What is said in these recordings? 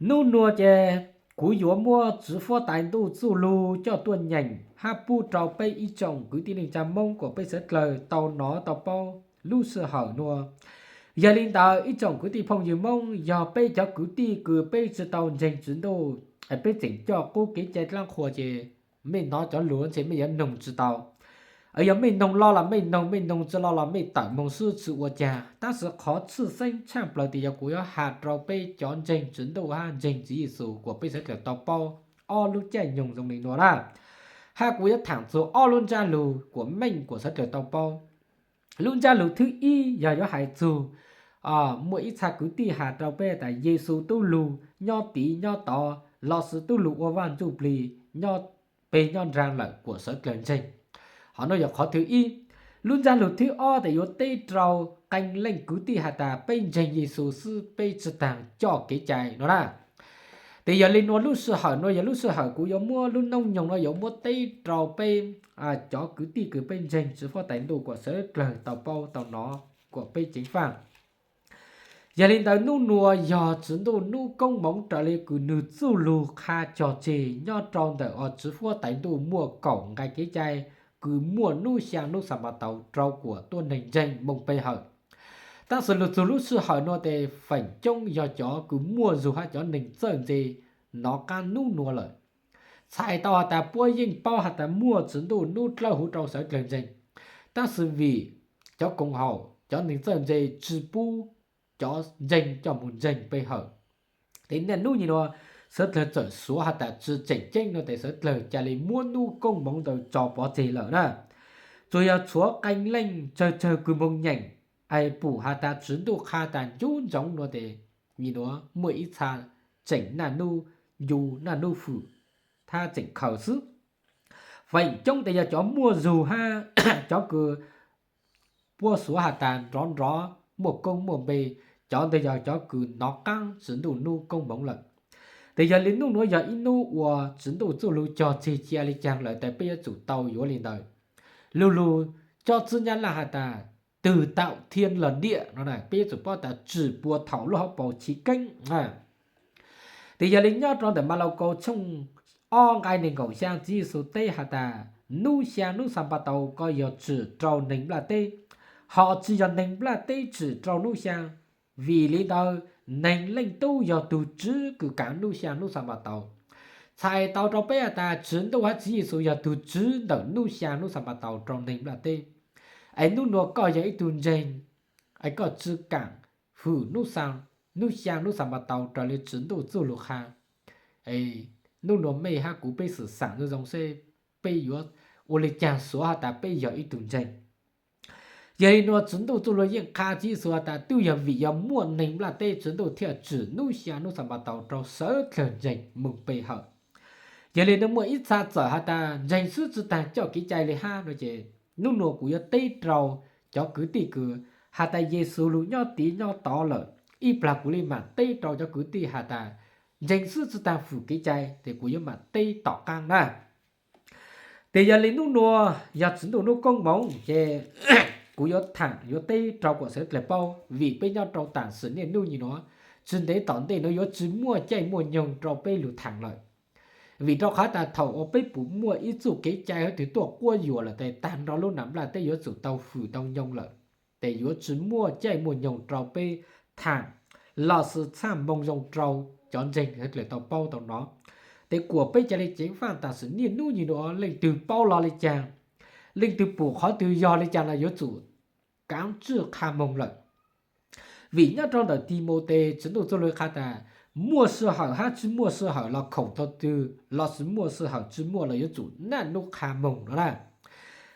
Nub nuav ces kuv yuav muab Tswv Fuab Tais Ntuj txuj lug coj tuaj nyeem hab pub rau peb ib tsoom kwv tij neej tsa Moob kuas peb sawv dlawg tau nov tau paub lub sij hawm nuav. Yog li ntawd ib tsoom kwv tij phooj ywg Moob, yog peb cov kwv tij kws peb tsi tau ntseeg Tswv Ntuj, peb tseem coj qub kev cai dlaab qhua ces mej nov cov lug ntshe mej yuav noog tsi tau. Yog mej noog lo los mej noog, mej noog tsi lo los mej tawm moog xwb tsi ua caag. Tab sis qhov tshwj xeeb tshaaj plawg tes yog kuv yuav has rau peb cov ntseeg Tswv Ntuj hab ntseeg Tswv Yexus kuas peb sawv dlawg tau paub ob lub caij nyoog zoo li nuav na. Hab kuv yuav thaam txug ob lub ntsab lug kuas meej kuas sawv dlawg tau paub. Lub ntsab lug thwb ib yog yuav hais txug muaj ib txha kwv tij has rau peb tas Yexus tub lug nyob tiv nyob tod lossis tub lug ua Vaaj Ntsuj Plig nyob peg nyob nraag lawm kuas sawv dlawg ntseeg. Hov nuav yog qhov thwb ib. Lub ntsab lug thwb ob tes yuav teb rau qee leej kwv tij has tas peb ntseeg Yexus xwb peb tsi taag coj kev cai nuav na. Tes yog li nuav lub sij hawm nuav yog lub sij hawm kuv yuav muab lub noob nyoog nuav yuav muab teb rau peb cov kwv tij kws peb ntseeg Tswv Fuab Tais Ntuj kuas sawv dlawg tau paub tau nov kuas peb ceev faaj. Yog li ntawd nub nuav yog Tswv Ntuj nub koob moov raws li kws nwg txuj lug qha cog tseg nyob rau ntawm Tswv Fuab Tais Ntuj muaj kaum nqai kev cai kws muaj nub xyaa nub Xanpataus rau kuas tuab neeg ntseeg moog pe hawm. Tab sis lug txug lub sij hawm nuav tes feem coob yog cov kws muaj zug hab cov neeg txawj ntse nov qaab nub nuav lawm. Txhais tau has tas puab yeej paub has tas muaj Tswv Ntuj nub dlawb huv rau sawv dlawg ntseeg, tab sis vim cov koom haum cov neeg txawj ntse tsi pub cov ntseeg coj moog ntseeg pe hawm. Tes niaj nub nyem nuav sawv dlawg txawm suav has tas tsi tseem ceeb nuav tes sawv dlawg ca le muab nub koob moov ntawd tso pov tseg lawm na. Tsuas yog tshuav qee leej tsawg tsawg kws moog nyeem es pum has tas Tswv Ntuj qha tas ncu ntsoov nuav tes nyem nuav muaj ib txha tseem naj nub ncu naj nub fwm hab tseem khaws xwb. Feem coob tes yog cov muaj zug hab cov kws puab suav has tas nrov nrov muaj koob muaj npe, cov ntawd yog cov kws nov qaab Tswv Ntuj nub koob moov lawm. Tes yog li nub nuav yog ib nub uas Tswv Ntuj txuj lug cog tseg cia le caag lawm tes peb yuav tsum tau yuav li ntawd. Lu lug cob txwb Nyab Laj has tas từ tạo thiên lành địa no peb yuav tsum paub tas tsim puas thaum lub hauv paus chiv keeb. Tes yog li nyob rau ntawm Malakaus tshooj ob nqai neeg nkaum xyaa Tswv Yexus teb has tas nub xyaa nub Xanpataus ko yog tsim rau neeg nplaj teb, ho tsi yog neeg nplaj teb tsim rau nub xyaa. Vim li ntawd neeg leej tub yog tug tswv kws kaav nub xyaa nub Xanpataus. Txhais tau rau peb has tas Tswv Ntuj hab Tswv Yexus yog tug tswv ntawm nub xyaa nub Xanpataus rau neeg nplaj teb. Es nub nuav koj yog ib tug ntseeg es koj tsi kaam hwm nub xyaa nub Xanpataus raws li Tswv Ntuj txuj lug qha, nub nuav mej hab kuv peb xwm xaam zoo zoo seb peb yuav ua le caag suav has tas peb yog ib tug ntseeg. Yog li nuav Tswv Ntuj txuj lug yeej qha Tswv Yexus has tas twb yog vim yog muaj neeg nplaj teb Tswv Ntuj thiaj tsim nub xyaa nub Xanpataus rau sawv dlawg ntseeg moog pe hawm. Yog li nuav muaj ib txha txawm has tas ntseeg xwb tsi taag coj kev cai li hab no ces nub nuav kuv yuav teb rau cov kwv tij kws has tas Yexus lug nyob tiv nyob tod lawm, ib plag kuv le maam teb rau cov kwv tij has tas ntseeg xwb tsi taag fwm kev cai tes kuv yuav maam teb tom qaab na. Tes yog li nub nuav yog Tswv Ntuj nub koob moov ces kuv yuav thaam yuav teb rau kuas sawv dlawg paub vim peb nyob rau taam sim niaj nub nyem nuav, tsi ntev tom ntej nuav yuav tsi muaj caij muaj nyoog rau peb lug thaam lawm. Vim rau qhov tas thaum uas peb pum muaj ib txuj kev cai hab tug tuaj quab yuam lawm tes taag nrho lub nam nplaj teb yuav tsum tau fwm tau nyoo lawm, tes yuav tsi muaj caij muaj nyoog rau peb thaam lossis txhaj moo zoo rau cov ntseeg sawv dlawg tau paub tau nov. Tes kuas peb ca le ceev faaj taam sim niaj nub nyem nuav leej twg paub lo le caag, leej twg pum qhov twg yog le caag los yuav tsum kaav tswj qha moog lawm. Vim nyob rau ntawm Timautes Tswv Ntuj txuj lug qha tas muaj sij hawm hab tsi muaj sij hawm los khoom tau twg lossis muaj sij hawm tsi muaj los yuav tsum naj nub qha moog no na.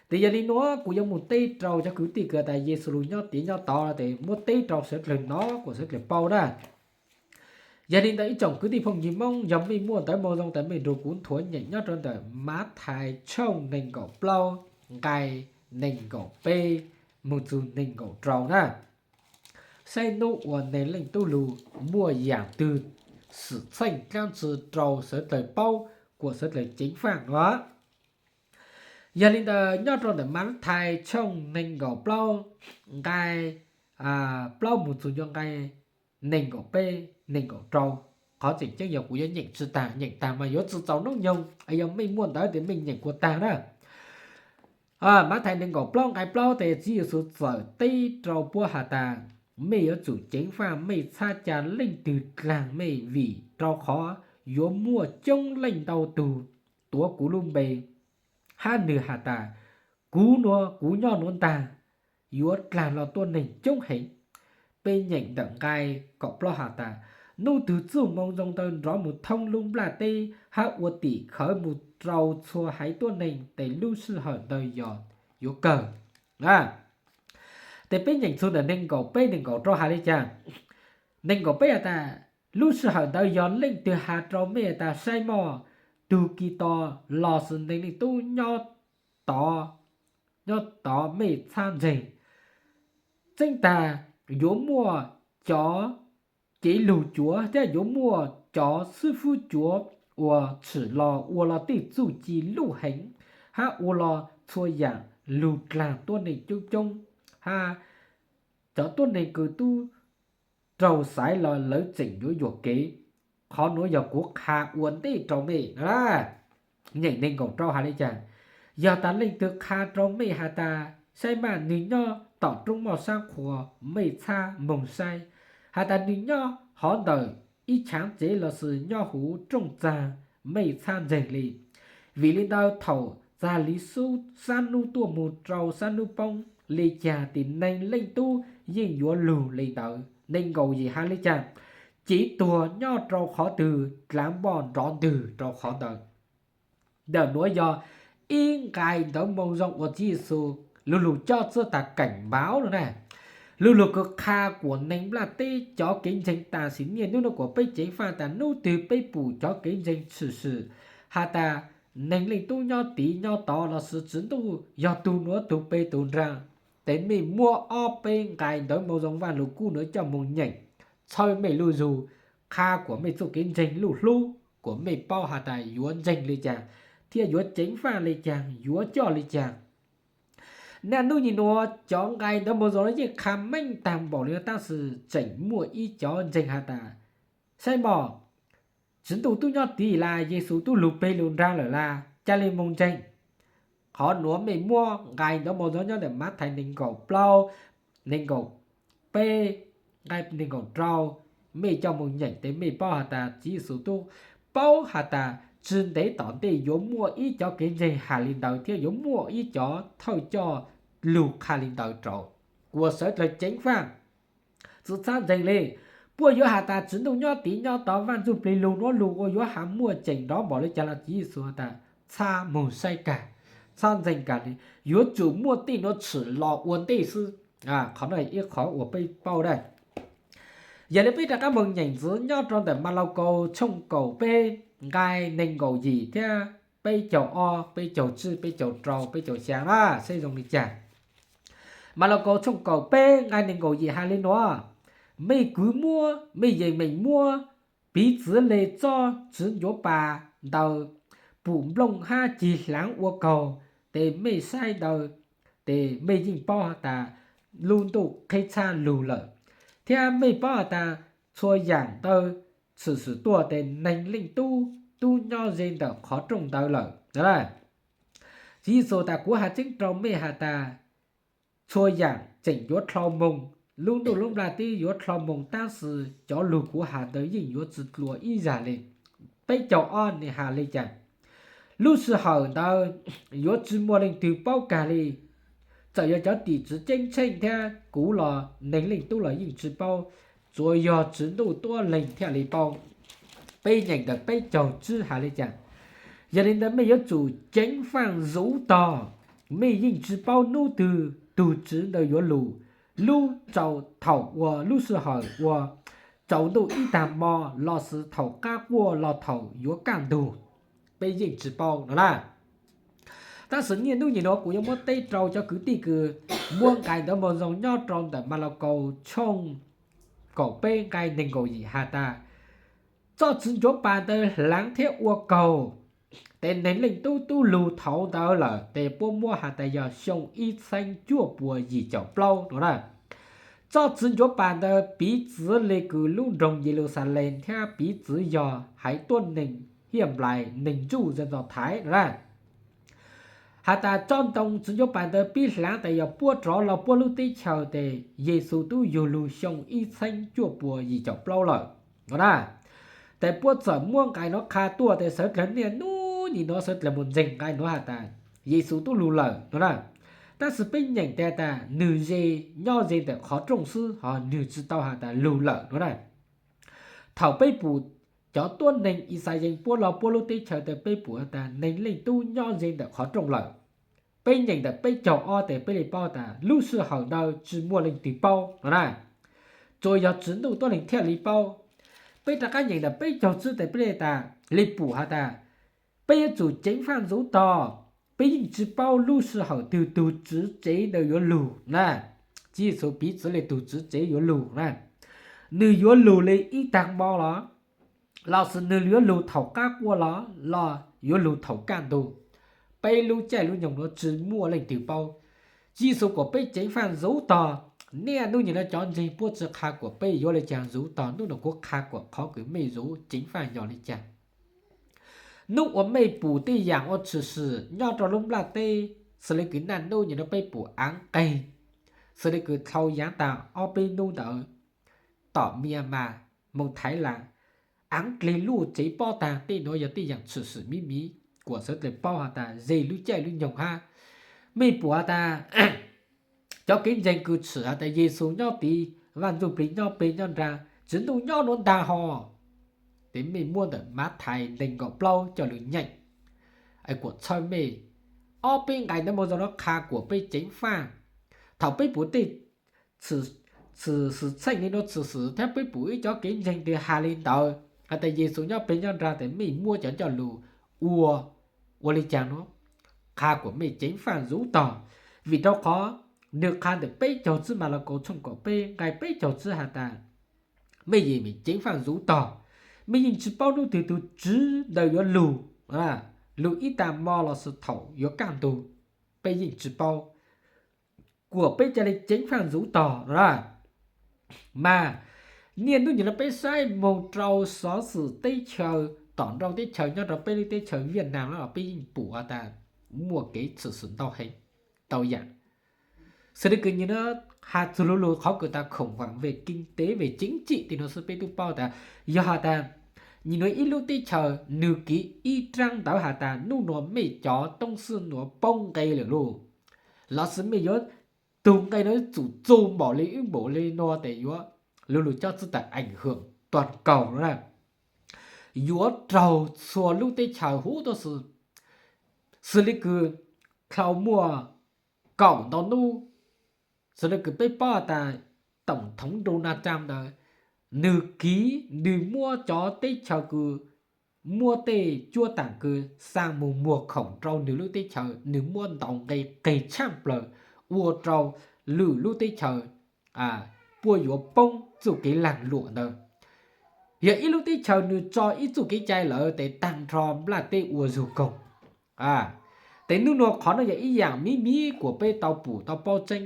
Tes yog li nuav kuv yuav moog teb rau cov kwv tij kws tas Yexus lug nyob tiv nyob tod tes muab teb rau sawv dlawg nov kuas sawv dlawg paub na. Yog li ntawd ib tsoom kwv tij phooj ywg Moob, yog mej muaj ntawv moo zoo tas mej nrug kuv nthuav nyeem nyob rau ntawm Mathais tshooj neeg nkaum plaub nqai neeg nkaum peb moog txug neeg nkaum rau na. Saib nub uas Neeg Leej Tub lug muaj yaam twg xwm txheej dlaab tsi rau sawv dlawg paub kuas sawv dlawg ceev faaj no. Yog li ntawd nyob rau ntawm Mathais tshooj neeg nkaum plaub nqai plaub moog txug nqai neeg nkaum peb neeg nkaum rau. Qhov tseem ceeb yog kuv yuav nyeem tsis tag, nyeem tag mas yuav tsis txaus hnub nyoog, yog mej muaj ntawv ces mej nyeem kuas tag na. Mathais nees nkaum plaub nqai plaub tes Tswv Yexus txawm teb rau puab has tas, mej yuav tsum ceev faj mej txhab ca leej twg dlaag mej, vim rau qhov yuav muaj coob leej ntau tug tuav kuv lub npe hab nwg has tas, kuv nuav, kuv nyob nuav ntag, yuav dlaag los tuab neeg coob heev. Peb nyeem ntawm nqai kaum plaub has tas, nub twg txuj moo zoo ntawd nrov mus thoob lub nplaj teb hab ua tim khawv mus rau txhua haiv tuab neeg, tes lub sij hawm ntawd yog yuav kawg. Tes peb nyeem txug ntawm nees nkaum peb nees nkaum rau has le caag? Nees nkaum peb has tas, lub sij hawm ntawd yog leej twg has rau mej tas, saib mog, tug Kis Tos lossis Neeg Leej Tub nyob tod, nyob tod mej txhab ntseeg. Tseeb tas yuav muaj cov cev lug cuav thiab yuav muaj cov xwb fwb cuav uas tshwm los ua los tej txuj ci luj heev, hab ua los txhua yaam lug dlaag tuab neeg coob coob, hab cov tuab neeg kws tub raug xaiv los lawv tseem yuav yuam kev. Qhov nuav yog kuv qha ua ntej rau mej na. Nyeem nees nkaum rau has le caag? Yog tas leej twg qha rau mej has tas, saib maj, nwg nyob tom roob moj saab qhuas, mej txhab moog saib, has tas nwg nyob hov ntawm ib tshaav tsev lossis nyob huv rooj txag, mej txhab ntseeg le. Vim le ntawd thaum txag li sab nub tuaj mus rau sab nub poob le caag tes Neeg Leej Tub yeej yuav lug le ntawd. Nees nkaum yim has le caag? Cev tuag nyob rau qhov twg, dlaav npoj nrov ntwg rau qhov ntawd. Ntawm nuav yog ib nqai ntawv moo zoo uas Tswv Yexus lu lug cob txuj tas keem npauv no na. Lu lug kws qha kuas neeg nplaj teb cov kev ntseeg tam sim niaj hnub nuav kuas peb ceev faj tas nub twg peb pum cov kev ntseeg tshwm sim has tas Neeg Leej Tub nyob tid nyob tod lossis Tswv Ntuj yog tug nuav tug peg tug nraag, tes mej muab ob peb nqai ntawv moo zoo Vaaj Lug Kub nuav coj moog nyeem, txhawb mej lub zug, qha kuas mej txuj kev ntseeg luj hlub, kuas mej paub has tas yuav ntseeg le caag, thiab yuav ceev faj le caag, yuav coj le caag. Niaj hnub nim nuav cov nqai ntawv moo zoo nuav yeej qha meej taag npaum le nuav, tab sis tseem muaj ib cov ntseeg has tas, saib mog, Tswv Ntuj tub nyob tid las, Yexus tub lug peg lug nraag lawm las, ca le moog ntseeg. Qhov nuav mej muab nqai ntawv moo zoo nyob ntawm Mathais nees nkaum plaub, nees nkaum peb, nqai nees nkaum rau, mej coj moog nyeem tes mej paub has tas Tswv Yexus tub paub has tas tsi ntev tom ntej yuav muaj ib cov kev ntseeg has le ntawd thiab yuav muaj ib cov thawj coj lug qha le ntawd rau, kuas sawv dlawg ceev faj, tsi txhab ntseeg le. Puab yuav has tas Tswv Ntuj nyob tid nyob tod, Vaaj Ntsuj Plig lug nuav lug ua yuav has muaj tseem nrov npaum le caag los Tswv Yexus has tas txhab moog saib kag, txhab ntseeg kag le, yuav tsum muaj tej nuav tshwm los ua ntej xwb. Qhov no ib qhov uas peb paub dab. Yog le peb rov qab moog nyeem ntxiv nyob rau ntawm Malakaus tshooj kaum peb nqai nees nkaum yim thiab peb caug ob, peb caug tsib, peb caug rau, peb caug xyaa na, saib zoo li cas. Malakaus tshooj kaum peb nqai nees nkaum yim has le nuav, mej kwv muab, mej yeej meem muab piv txwv le txob tswv ncuav pas ntawd pum nplooj hab cig hlaav ua kaug, tes mej saib ntawd, tes mej yeej paub has tas lub ntuj qheb txhab lug lawm, thiab mej paub has tas txhua yaam ntawd tshwm sim tuaj tes Neeg Leej Tub tub nyob ze ntawm qhov rooj ntawd lawm. Tswv Yexus tas kuv has tseeb rau mej has tas txhua yaam tseem yuav dlhau moog, lub ntuj lub nplaj teb yuav dlhau moog tab sis cov lug kuv has ntawd yeej yuav tsi dlua ib zag le. Peb caug ob nwg has le caag? Lub sij hawm ntawd yuav tsi muaj leej twg paub kag le. Txawm yog cov tim tswv ceeb tsheej thiab kuv los Neeg Leej Tub los yeej tsi paub, tsuas yog Tswv Ntuj tuab leeg thiaj li paub. Peb nyeem ntawm peb caug tsib has le caag? Yog li ntawd mej yuav tsum ceev faj zuv tog, mej yeej tsi paub nub twg tug tswv ntawd yuav lug, lub tsaus thaum uas lub sij hawm uas tsaus ntuj ib tag mo lossis thaum qab quaj los thaum yuav kaj ntug, peb yeej tsi paub no na. Tab sis niaj hnub nim nuav kuv yuav muab teb rau cov kwv tij kws muab nqai ntawv moo zoo nyob rau ntawm Malakaus tshooj kaum peb nqai nees nkaum yim has tas, txob tswv ncuav pas ntawd hlaav thiab ua kaug, tes Neeg Leej Tub tub lug thaud ntawd lawm, tes puab muab has tas yog xyoo ib txheeb cuaj puas yim caum plaub no na. Txoj txwv ncuav pas ntawd piv txwv li kws lub nroog Yeluxalees thiab piv txwv yog haiv tuab neeg Hiaj Nplais, neeg Ntsuj zej zos Thaiv no na. Has tas tsob ntoo txwv ncuav pas ntawd pib hlaav tas yog puab rov los puab lub teb chaws tes Yexus tub yug lug xyoo ib txheeb cuaj puas yim caum plaub lawm no na. Tes puab txawm muab nqai nuav qha tuaj tes sawv dlawg niaj nub nim nuav sawv dlawg moog ntseeg nqai nuav has tas Yexus tub lug lawm no na. Tab sis peb nyeem tas nwg ze, nyob ze ntawm qhov rooj xwb hos nwg tsi tau has tas lug lawm no na. Thaum peb pum cov tuab neeg Yixalayees puab los puab lub teb chaws tes peb pum has tas Neeg Leej Tub nyob ze ntawm qhov rooj lawm. Peb nyeem ntawm peb caug ob tes peb li paub tas lub sij hawm ntawd tsi muaj leej twg paub no na, tsuas yog Tswv Ntuj tuab neeg thiaj li paub. Peb rov qab nyeem ntawm peb caug tsib tes peb li tas, li pum has tas peb yuav tsum ceev faj ntxuv tog, peb yeej tsi paub lub sij hawm twg tug tswv tsev ntawd yuav lug na. Tswv Yexus piv txwv li tug tswv tsev yuav lug na, nwg yuav lug li ib taag mo los, los sis nwg yuav lug thaum qab quaj los, los yuav lug thaum kaj ntug. Peb lub caij lub nyoog nuav tsi muaj leej twg paub. Tswv Yexus kuas peb ceev faj ntxuv tog, niaj nub nim no cov ntseeg puab tsi qha kuas peb yuav le caag ntxuv tog, nub no kuv qha kuas qhov kws mej zuv ceev faj yog le caag. Nub uas mej pum tej yaam ua tshwm sim nyob rua lub nplaj teb, xws le kws naj nub nim no peb pum aav qeeg, xws le kws dlhau yaav taag ob peb nub ntawd, tom Mias Mas moog Thaiv Las, aav qeeg lub tsev pob taag, tej nuav yog tej yaam tshwm sim miv miv kuas sawv dlawg paub has tas ze lub caij lub nyoog hab. Mej pum has tas cov kev ntseeg kws tshwm has tas Yexus nyob tid, Vaaj Ntsuj Plig nyob peg nyob nraag, Tswv Ntuj nyob nuav ntaag hos, tes mej muab ntawm Mathais neeg nkaum plaub coj lug nyeem. Kuas txhawb mej, ob peb nqai ntawd moog zoo nuav qha kuas peb ceev faj. Thaum peb pum tej xwm txheej li nuav tshwm sim thiab peb pum ib cov kev ntseeg twg has li ntawd has tas Yexus nyob peg nyob nraag tes mej muab cov ncauj lus ua, ua le caag nuav qha kuas mej ceev faj ntxuv tog, vim rau qhov nwg qha ntawm peb caug tsib, Malakaus tshooj kaum peb nqai peb caug tsib has tas mej yeej ceev faj ntxuv tog, mej yeej tsi paub nub twg tug tswv ntawd yuav lug, lug ib taag mo los sis thaum yuav kaj ntug, peb yeej tsi paub, kuas peb ca le ceev faj ntxuv tog no na. Mas niaj nub nim no peb saib moog rau xov xwm teb chaws tom nrau teb chaws nyob rau peb lub teb chaws Viaj Nam los peb yeej pum has tas muaj kev tshwm sim ntau heev, ntau yaam. Xws le kws nim no has txug lu lug qhov kws tas khủng hoảng về kinh tế, về chính trị tej nuav xwb peb tub paub tas yog has tas nim nuav ib lub teb chaws nwg kiv ib raab ntawv has tas nub nuav mej cov toob xwb nuav poob nqe lawm lauj, los sis mej yuav tug nqe nuav tsum txug npaum le ib npaum le nuav tes yuav lu lug cob txwv tas ảnh hưởng toàn cầu no na, yuav raug txhua lub teb chaws huv tuab si. Xws le kws dlhau muaj kaum ntau nub, xws le kws peb paub has tas tổng thống Donald Trump ntawd, nwg kiv nwg muab cov teb chaws kws muab tej cuab taam kws xaa moog muag khoom rau nwg lub teb chaws, nwg muab ntaus nqe qeg tshaj plawg ua rau lwm lub teb chaws puab yuav poob txuj kev laag luam ntawd. Yog ib lub teb chaws nwg tso ib txuj kev cai lawm tes taag nrho nplaj teb ua zug koog. Tes nub nuav qhov nuav yog ib yaam miv miv kuas peb tau pum tau paub tseeb.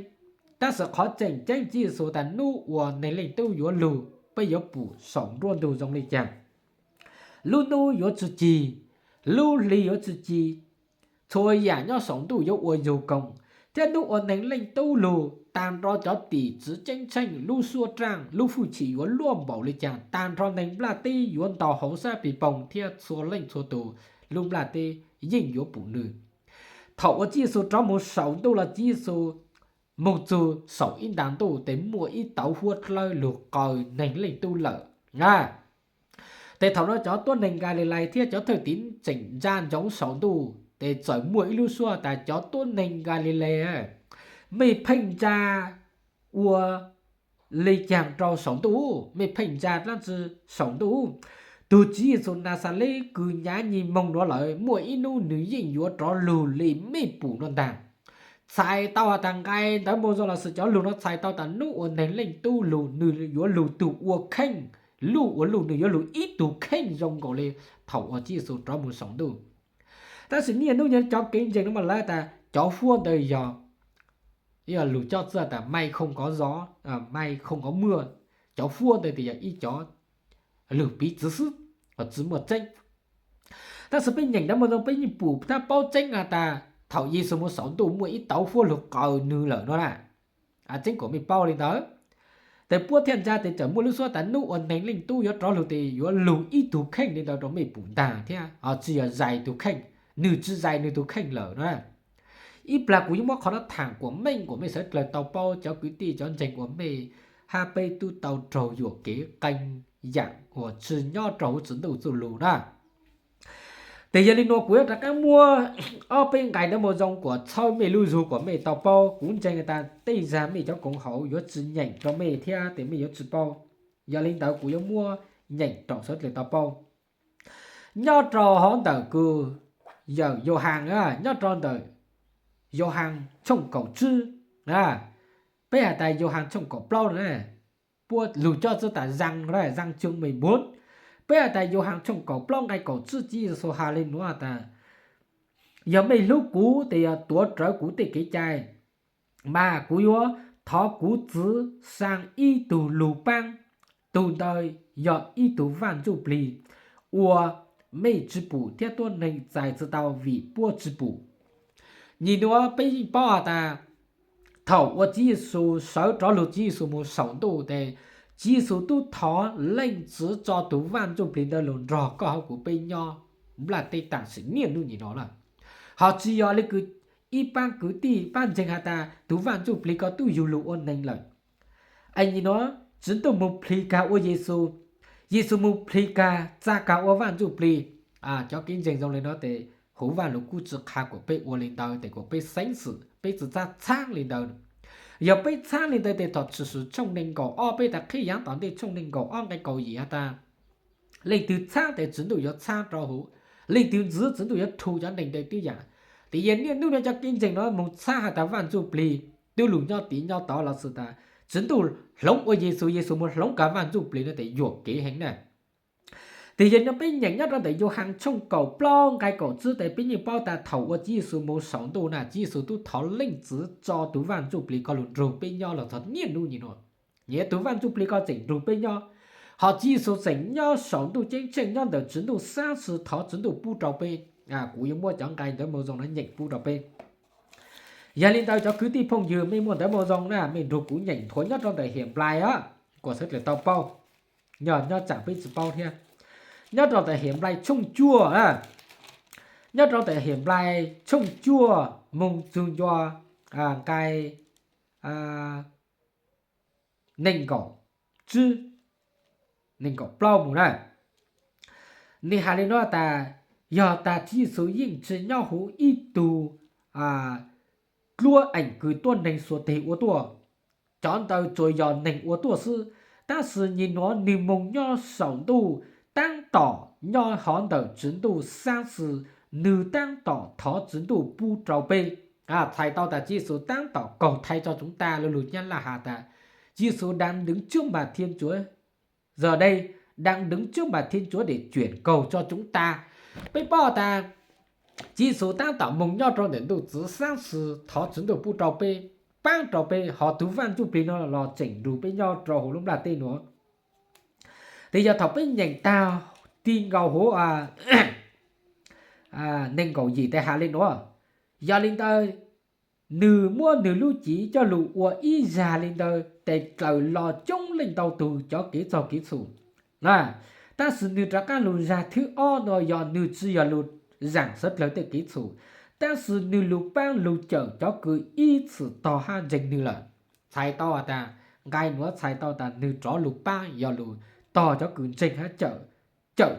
Tab sis qhov tseem ceeb Tswv Yexus tas nub uas Neeg Leej Tub yuav lug, peb yuav pum saum nruab ntug zoo le caag, lub nub yuav tsi cig, lub hli yuav tsi cig, txhua yaam nyob saum ntuj yuav ua zug koog, thiab nub uas Neeg Leej Tub lug, taag nrho cov tim tswv ceeb tsheej, lub suab raaj, lub hwj chim yuav luaj npaum le caag, taag nrho neeg nplaj teb yuav ntaus hauv sab pig poog thiab txhua leej txhua tug lub nplaj teb yeej yuav pum nwg. Thaum uas Tswv Yexus rov moog saum ntuj los Tswv Yexus moog txug saum ib ntaag ntuj tes muaj ib tauv huab dlawb lug qaws Neeg Leej Tub lawm na. Tes thaum no cov tuab neeg Nkalilais thiab cov thwj tim tseem ntsa ntsoov saum ntuj, tes txawm muaj ib lub suab tas cov tuab neeg Nkalilais, mej pheej ntsa ua le caag rau saum ntuj, mej pheej ntsa dlaab tsi saum ntuj? Tug Tswv Yexus Naxales kws nyav nyi moog nuav lawm, muaj ib nub nwg yeej yuav rov lug le mej pum nuav ntaag. Txhais tau has tas nqai ntawd moog zoo los sis cov lug nuav txhais tau tas nub uas Neeg Leej Tub lug, nwg yuav lug tug ua kheej, luj ua luj nwg yuav lug ib tug kheej zoo nkaus le thaum uas Tswv Yexus rov moog saum ntuj. Tab sis niaj nub nyob cov kev ntseeg nuav mas lawv tas cov huab ntawd yog Ib yog lug coj txij tas may không có gió, may không có mưa, cov fuab ntawd tes yog ib cov lug piv txwv xwb, tsis muaj tseeb. Tab sis peb nyeem dawb moo zoo peb yeej pum thiab paub tseeb has tas thaum Yexus mus saum ntuj muaj ib tauv fuab lug qaws nwg lawm no na. Tseeb kuas mej paub li ntawd. Tes puab thiaj ntsa tes txawm muaj lub suab tas nub uas Neeg Leej Tub yuav rov lug tes yuav lug ib tug kheej li ntawd rau mej pum ntag thiab, tsis yog zais tug kheej, nwg tsis zais nwg tug kheej lawm na. Ib plag kuv yuav muab qhov no thaam kuas meej kuas mej sawv dlawg tau paub, cov kwv tij cov ntseeg uas mej hab peb tub tau raug yuam kev qee yaam uas tsis nyob rau huv Tswv Ntuj txuj lug na. Tes yog li nuav kuv yuav rov qaab muab ob peb nqai dawb moo zoo kuas txhawb mej lub zug kuas mej tau paub. Kuv ntseeg tas tej zag mej cov koom haum yuav tsis nyeem rau mej thiab tes mej yuav tsis paub. Yog li ntawd kuv yuav muab nyeem rau sawv dlawg tau paub. Nyob rau hauv ntawm kws yawm Yauhas, nyob rau ntawm Yauhas tshooj kaum tsib, peb has tas Yauhas tshooj kaum plaub na, puab lug coj txij tas Giăng, Giăng chương mười bốn. Peb has tas Yauhas tshooj kaum plaub nqai kaum tsib Tswv Yexus has li nuav tas, yog mej hlub kuv tes yog tuav rawv kuv tej kev cai, mas kuv yuav thov kuv Txwv saa ib tug lug paab, tug ntawd yog ib tug Vaaj Ntsuj Plig uas mej tsis pum thiab tuab neeg txais tsi tau vim puab tsis pum. Nyem nuav peb yeej paub has tas thaum uas Tswv Yexus sawv rov lug, Tswv Yexus mus saum ntuj tes Tswv Yexus tub thov Leej Txiv tso tug Vaaj Ntsuj Plig ntawd lug nrog koj hab kuv peb nyob nplaj teb taam sim niaj hnub nyem nuav lawm. Ho tsis yog le kws ib paab kwv tij paab ntseeg has tas tug Vaaj Ntsuj Plig ko tub yug lug ua neeg lawm. Es nyem nuav Tswv Ntuj mus plhis kag ua Yexus, Yexus mus plhis kag txag kag ua Vaaj Ntsuj Plig. Cov kev ntseeg zoo le nuav tes huv Vaaj Lug Kub tsi qha kuas peb ua li ntawd tes kuas peb xeeb xwm peb tsi txaab txhaab li ntawd. Yog peb txhaab li ntawd tes thom Tshwm Sim tshooj neeg nkaum ob peb tas qhib yaav tom ntej tshooj neeg nkaum ob nqai kaum yim has tas leej twg txhaab tes Tswv Ntuj yuav txhaab rua huv, leej twg ntxiv Tswv Ntuj yuav rhu cov neeg ntawd tib yam. Tes yog niaj hnub nuav cov kev ntseeg nuav moog txhaab has tas Vaaj Ntsuj Plig tub lug nyob tid nyob tod los xwm tas Tswv Ntuj hloov ua Yexus, Yexus mus hloov kag Vaaj Ntsuj Plig no tes yuam kev heev na. Tes yog nuav peb nyeem nyob rau ntawm Yauhas tshooj kaum plaub nqai kaum tsib tes peb yeej paub tas thaum uas Tswv Yexus mus saum ntuj na Tswv Yexus tub thov Leej Txiv tso tug Vaaj Ntsuj Plig ko lug nrug peb nyob los txog niaj hnub nyem nuav. Nyem tug Vaaj Ntsuj Plig ko tseem nrug peb nyob, ho Tswv Yexus tseem nyob saum ntuj ceeb tsheej nyob ntawm Tswv Ntuj saab xwm thov Tswv Ntuj pub rau peb. Kuv yuav muab cov nqai ntawv moo zoo no nyeem pub rau peb. Yog li ntawd cov kwv tij phooj ywg mej muaj ntawv moo zoo na mej nrug kuv nyeem nthuav nyob rau ntawm Hiam Nplais kuas sawv dlawg tau paub. Yog nyob tsaam peb tsi paub thiab. Nyob rau ntawm Hiam Nplais tshooj cuaj, nyob rau ntawm Hiam Nplais tshooj cuaj moog txug ncua nqai neeg nkaum tsib, neeg nkaum plaub mus na. Nwg has li nuav tas, yog tas Tswv Yexus yeej tsi nyob huv ib tug dluab eem kws tuab neeg xuas teg ua tuaj, cov ntawd tsuas yog neeg ua tuaj xwb. Tab sis nyem nuav nwg moog nyob saum ntuj, taab tom nyob hov ntawm Tswv Ntuj saab xwm, nwg taab tom thov Tswv Ntuj pub rau peb. Txhais tau tas Tswv Yexus taab tom kaug thaiv tso tsoov tas, lu lug Nyab Laj has tas Tswv Yexus đáng đứng trước mặt Thiên Chúa, giờ đây đang đứng trước mặt Thiên Chúa để chuyển cầu cho chúng ta. Peb paub tas Tswv Yexus taab tom moog nyob rau ntawm ntuj txwv saab xwm thov Tswv Ntuj pub rau peb, paab rau peb, ho tug Vaaj Ntsuj Plig no los tseem nrug peb nyob rau huv lub nplaj teb nuav. Tes yog thaum peb nyeem tag ti nkaus huv neeg nkaum yim tes has li nuav, yog li ntawd, nwg muab nwg lub cev coj lug ua ib zag li ntawd tes dlaws los coob leej ntau tug cov kev txaug kev txhum. Tab sis nwg rov qaab lug zag thwb ob no yog nwg tsi yog lug zaam sawv dlawg tej kev txhum, tab sis nwg lug paab lug cawm cov kws ib txwm tog hab ntseeg nwg lawm. Txhais tau has tas, nqai nuav txhais tau tas nwg rov lug paab yog lug tog cov kws ntseeg hab cawm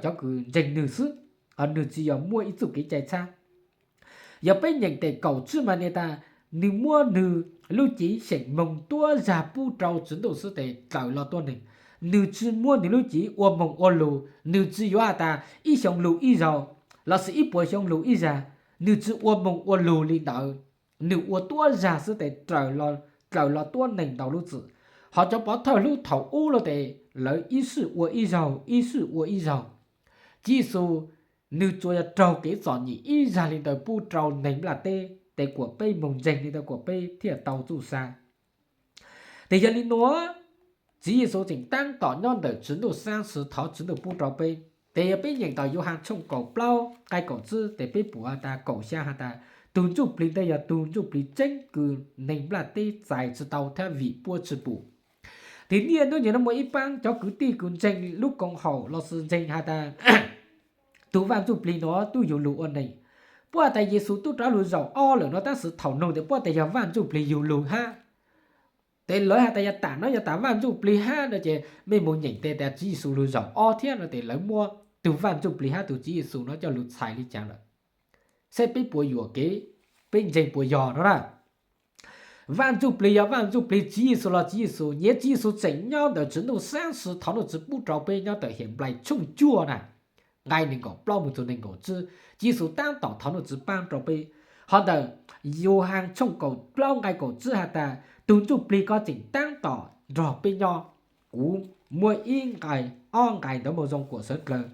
cov kws ntseeg nwg xwb, ho nwg tsi yog muaj ib txuj kev cai txhab. Yog peb nyeem tes kaum tsib mas nwg tas, nwg muab nwg lub cev xyeem moog tuab zag pub rau Tswv Ntuj xwb tes dlaws los tuab neeg. Nwg tsi muab nwg lub cev ua moog ua lug, nwg tsi yuav has tas ib xyoo lug ib zaug, lossis ib puas xyoo lug ib zag. Nwg tsi ua moog ua lug li ntawd, nwg ua tuab zag xwb tes dlaws los tuab neeg ntau lub txim. Ho cov pov thawj hlub thaum ub los tes lawv ib sij ua ib zaug ib sij ua ib zaug. Tswv Yexus nwg tsuas yog raug kev txom nyem ib zag li ntawd pub rau neeg nplaj teb. tes kuam peb moog ntseeg li ntawd kuam peb thiaj tau txuj sa. Tes yog li nuav, Tswv Yexus tseem taab tom nyob ntawm Tswv Ntuj saab xwv thov Tswv Ntuj pub rau peb. Tes yog peb nyeem tom Yauhas tshooj kaum plaub nqai kaum tsib tes peb pum has tas kaum xyaa has tas, tug ntsuj plig ntawd yog tug ntsuj plig tseeb kws neeg nplaj teb txais tsi tau thiab vim puab tsi pum. Tes niaj hnub nim no muaj ib paab cov kwv tij kws ntseeg lub koom haum los sis ntseeg has tas tug Vaaj Ntsuj Plig nuav tub yug lug ua neeg. Puab has tas Yexus tub rov lug zaum ob lawm no tab sis thaum noog tes puab tas yog Vaaj Ntsuj Plig yug lug hab. Tes lawv has tas yog tam no yog tas Vaaj Ntsuj Plig hab no ces mej moog nyeem tes tas Tswv Yexus lug zaum ob thiab no tes lawv muab tug Vaaj Ntsuj Plig hab tug Tswv Yexus no coj lug txhais li cas lawm. Saib peb puas yuam kev, peb ntseeg puas yog no na. Vaaj Ntsuj Plig yog Vaaj Ntsuj Plig, Tswv Yexus los Tswv Yexus. Nyias Tswv Yexus tseem nyob ntawm Tswv Ntuj saab xwv thov Nuj Txiv pub rau peb nyob ntawm Henplais tshooj cuaj na, nqai neeg nkaum plaub moog txug neeg nkaum tsib. Tswv Yexus taab tom thov Nuj Txiv paab rau peb. Ho ntawm Yauhas tshooj kaum plaub nqai kaum tsib has tas tug Ntsuj Plig ko tseem taab tom nrog peb nyob. Kuv muab ib nqai, ob nqai ntawv moo zoo kuam sawv dlawg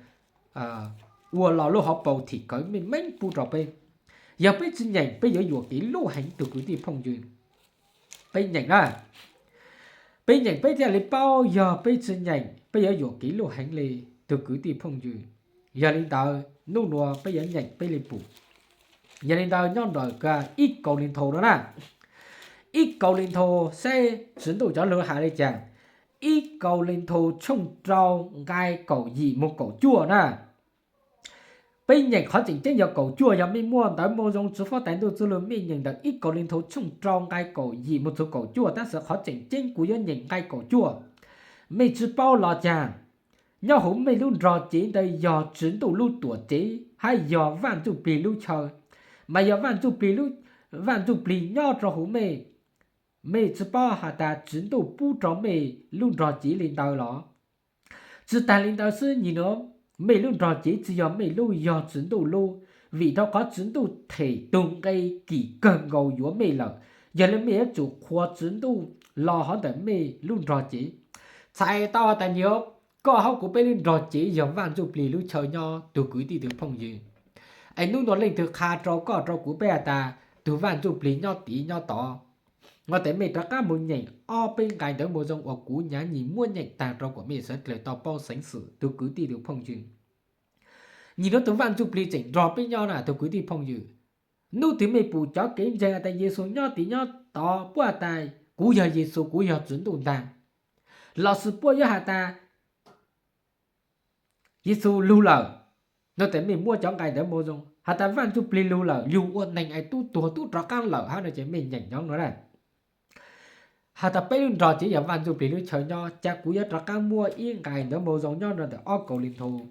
ua los lub hauv paus thim kawv meej meej pub rau peb. Yog peb tsi nyeem peb yuav yuam kev luj heev tug kwv tij phooj ywg. Peb nyeem na, peb nyeem peb thiaj li paub, yog peb tsi nyeem peb yuav yuam kev luj heev li tug kwv tij phooj ywg. Yog li ntawd nub nuav peb yuav nyeem peb li pum. Yog li ntawd nyob ntawm ib Kauleethaus no na, ib Kauleethaus saib Tswv Ntuj cov lug has li cas. Ib Kauleethaus tshooj rau nqai kaum yim moog kaum cuaj na. Peb nyeem qhov tseem ceeb yog kaum cuaj, yog mej muaj ntawv moo zoo Tswv Huab Tais Ntuj Txuj Lug mej nyeem ntawm ib Kauleethaus tshooj rau nqai kaum yim moog txug kaum cuaj, tab sis qhov tseem ceeb kuv yuav nyeem nqai kaum cuaj. Mej tsi paub los caag, nyob huv mej lub nrog cev ntawd yog Tswv Ntuj lub tuam cev hab yog Vaaj Ntsuj Plig lub chaw, mas yog Vaaj Ntsuj Plig, Vaaj Ntsuj Plig nyob rau huv mej. Mej tsi paub has tas Tswv Ntuj pub rau mej lub nrog cev li ntawd los? Tsi taag li ntawd xwb, nyim nuav mej lub nrog cev tsi yog mej lub, yog Tswv Ntuj lub, vim rau qhov Tswv Ntuj them tug nqe kim kawg nkaus yuav mej lawm. Yog li mej yuav tsum qhuas Tswv Ntuj los hov ntawm mej lub nrog cev. Txhais tau has tas nyim nuav koj hab kuv peb lub nrog cev yog Vaaj Ntsuj Plig lub chaw nyob tug kwv tij tug phooj ywg. Es nub nuav leej twg qha rau koj rau kuv peb has tas tug Vaaj Ntsuj Plig nyob tid nyob tod no tes mej rov qaab moog nyeem ob peb nqai ntawv moo zoo uas kuv nyaav nyim muab nyeem taag rau kuas mej sawv dlawg tau paub xeev xwm tug kwv tij tug phooj ywg. Nyim nuav tug Vaaj Ntsuj Plig tseem nrog peb nyob na tug kwv tij phooj ywg. Nub twg mej pum cov kev ntseeg has tas Yexus nyob tid nyob tod, puab has tas kuv yog Yexus, kuv yog Tswv Ntuj ntaag, los sis puab yuav has tas Yexus lug lawm no tes mej muab cov nqai ntawd moo zoo, has tas Vaaj Ntsuj Plig lug lawm, yug ua neeg es tub tuag tub rov qaab lawm hab no ces mej nyeem nyob no na. Has tas peb lub nrog cev yog Vaaj Ntsuj Plig lub chaw nyob, cas kuv yuav rov qaab muab ib nqai ntawv moo zoo nyob no ntawm ob Kauleethaus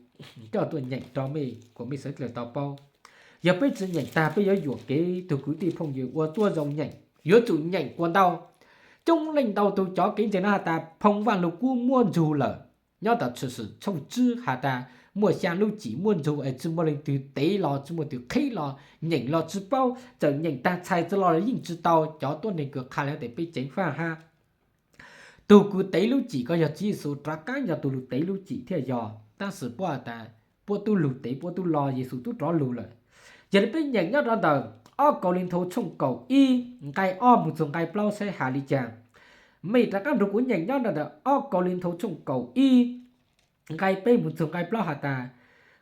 coj tuaj nyeem rau mej kuas mej sawv dlawg tau paub. Yog peb tsi nyeem tag peb yuav yuam kev tug kwv tij phooj ywg ua tuab zoo nyeem, yuav tsum nyeem kuas ntau. Coob leej ntau tug cov kev ntseeg no has tas phoo Vaaj Lug Kub muab ntsug lawm. Nyob tom Tshwm Sim tshooj tsib has tas muaj xyaa lub cim muab ntsug es tsi muaj leej twg tev los tsi muaj leej twg qhib los, nyeem los tsi paub, txawm nyeem taag txhais tsi los los yeej tsi tau. Cov tuab neeg kws qha le tes peb ceev faj hab. Tug kws tev lub cim ko yog Tswv Yexus rov qaab yog tug lug tev lub cim thiaj yog, tab sis puab has tas puab tub lug tev puab tub los, Yexus tub rov lug lawm. Yog li peb nyeem nyob rau ntawm ob Kauleethaus tshooj kaum ib nqai ob moog txug nqai plaub saib has li cas. Mej rov qaab nrug kuv nyeem nyob rau ntawm ob Kauleethaus tshooj kaum ib nqai peb moog txug nqai plaub has tas,